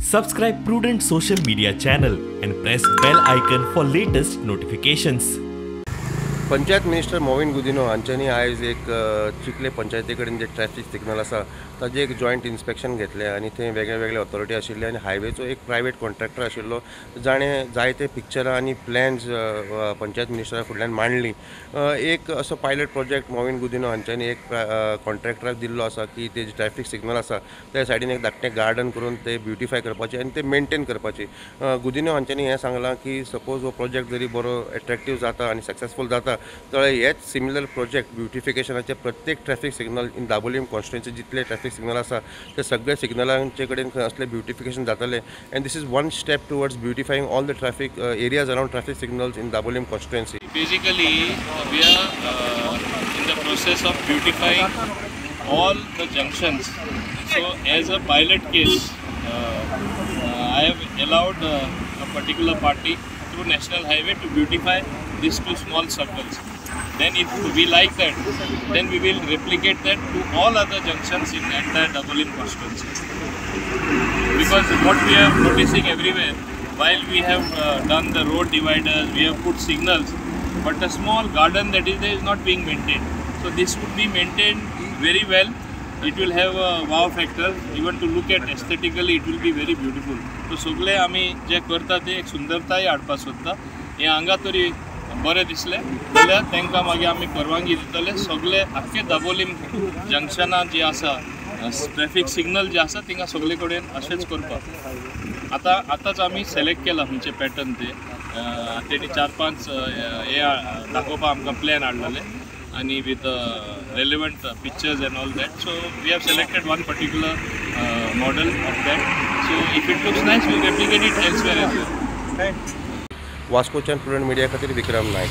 Subscribe Prudent Social Media channel and press bell icon for latest notifications. Panchayat minister Mauvin Godinho हांच्यांनी आयज एक चिखले पंचायती कडेन जे traffic signal आसा ताजें एक जॉयंट इन्स्पेक्शन घेतलें आनी थंय वेगळे वेगळे ऑथॉरिटी आशिल्ले आनी हायवेचो एक प्रायवेट कॉन्ट्रॅक्टर आशिल्लो जाणें जायते पिक्चरां आनी प्लॅन्स पंचायत मिनिस्टरा फुडल्यान मांडली. एक असो पायलट प्रोजेक्ट मॉविन गुदिन्हो हांच्यांनी एक कॉन्ट्रॅक्टराक दिल्लो आसा की ते जे ट्रॅफिक सिग्नल आसा त्या सायडीन एक धाकटें गार्डन करून ते ब्युटिफाय करपाचें आनी ते मेंटेन करपाचें. गुदिन्हो हांच्यांनी हें सांगलां की सपोज हो प्रोजेक्ट जरी बरो एट्रॅक्टीव जाता आनी सक्सेसफूल जाता जाल्यार हेच सिमिलर प्रोजेक्ट ब्युटिफिकेशनाचे प्रत्येक traffic signal in Dabolim constituency जितले ट्रॅफिक सिग्नल आसा ते सगळे सिग्नलांचे कडेन खंय असले ब्युटिफिकेशन जातलें and this is one step towards beautifying all the traffic areas around traffic signals in Dabolim constituency. Basically, we are in the process of beautifying all the junctions. So, as a pilot case, I have allowed a particular party through National Highway to beautify these two small circles. Then if we like that, then we will replicate that to all other junctions in entire Dabolim constituency. Because what we are noticing everywhere, while we have done the road dividers, we have put signals, but the small garden that is there is not being maintained. So this would be maintained very well. It will have a wow factor. Even to look at aesthetically, it will be very beautiful. So सगळे आमी जे करता ते एक सुंदरताय हाडपाक सोदता. हे हांगा तरी बरें दिसलें जाल्यार तांकां मागीर आमी परवानगी दितले. सगळे आख्खे दाबोलीम जंक्शनां जी आसा, ट्रॅफिक सिग्नल जे आसा थिंगा सगळे कडेन अशेंच करपाक. आतां आतांच आमी सिलेक्ट केला खंयचे पॅटर्न ते. तेणी 4-5 हे दाखोवपाक आमकां प्लॅन हाडलेले आनी with relevant pictures and all that. So we have selected one particular model of that. So if it looks nice, we replicate it elsewhere as well. वास्कोच्यान प्रुडंट मिडिया खातीर विक्रम नायक.